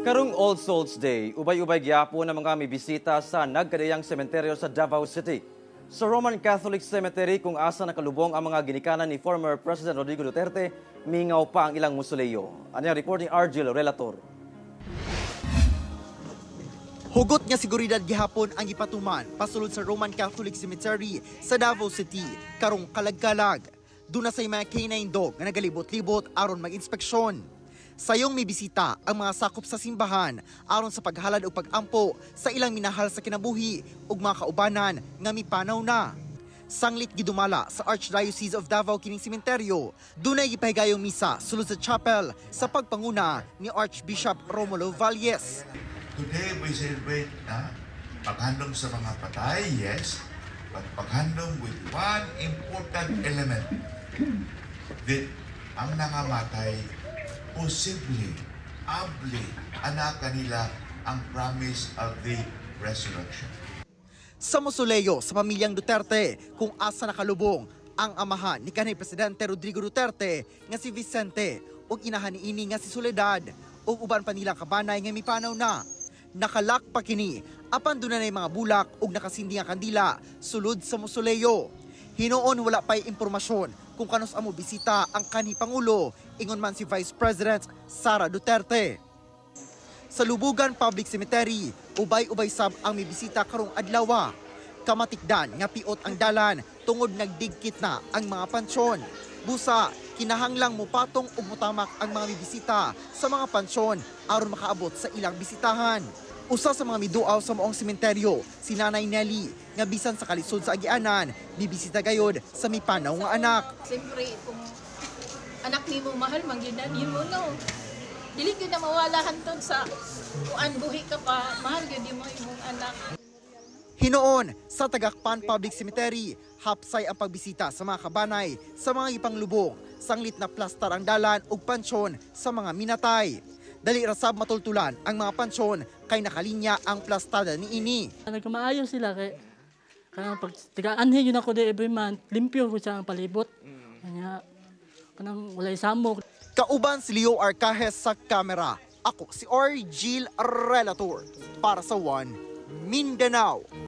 Karong All Souls Day, ubay-ubay gyapon ang mga mibisita sa nagkadiyang sementeryo sa Davao City. Sa Roman Catholic Cemetery kung asa nakalubong ang mga ginikanan ni former President Rodrigo Duterte, mingaw pa ang ilang musuleyo. Ano ang report ni Argel Relator? Hugot nga seguridad gihapon ang gipatuman pasulod sa Roman Catholic Cemetery sa Davao City karong kalagkalag. Duna say mga K9 dog nga nagalibot-libot aron mag-inspeksyon. Sayong may bisita ang mga sakop sa simbahan aron sa paghalad o pagampo sa ilang minahal sa kinabuhi ug mga kaubanan nga mipanaw na. Sanglit gidumala sa Archdiocese of Davao kining sementeryo, dunay gipahigayong misa sulod sa chapel sa pagpanguna ni Archbishop Romulo Valles. Today we celebrate na paghandom sa mga patay, yes, but paghandom with one important element, that ang nangamatay, posible, abli, anak kanila ang promise of the resurrection. Sa musuleyo sa pamilyang Duterte kung asa nakalubong ang amahan ni kanhi Presidente Rodrigo Duterte nga si Vicente ug inahan niini nga si Soledad ug uban pa nilang kabanay nga mipanaw na. Naka-lock pa kini apan dunay mga bulak ug nakasindi nga kandila sulod sa musuleyo. Hinuon wala pa'y impormasyon kung kanus-a mobisita ang kanhi Pangulo, ingon man si Vice President Sara Duterte. Sa Lubugan Public Cemetery, ubay-ubay sab ang mibisita karong adlaw. Kamatikdan nga piot ang dalan tungod nagdigkit na ang mga pansyon. Busa, kinahanglang mupatong ug mutamak ang mga mibisita sa mga pansyon aron makaabot sa ilang bisitahan. Usa sa mga miduaw sa maong sementeryo, si Nanay Nelly, nga bisan sa kalisod sa agianan, mibisita gayod sa mipanaw nga anak. Siyempre, kung anak nimo mahal man gyud na nimo, no. Dili gyud na mawala hantod sa kuan buhi ka pa, mahal gyud nimo imong anak. Hinuon, sa Tagakpan Public Cemetery, hapsay ang pagbisita sa mga kabanay sa mga ipanglubong, sanglit na plastar ang dalan ug pansyon sa mga minatay. Dali ra sab matultulan ang mga pansyon kay nakalinya ang plastada niini. Nagkamaayo sila kay kanang pag tiga-anhi yun ako di every month, limpyo ko siya ang palibot. Kanya kanang walay samok. Kauban si Leo Arcajes sa kamera. Ako si Argil Relator para sa One Mindanao.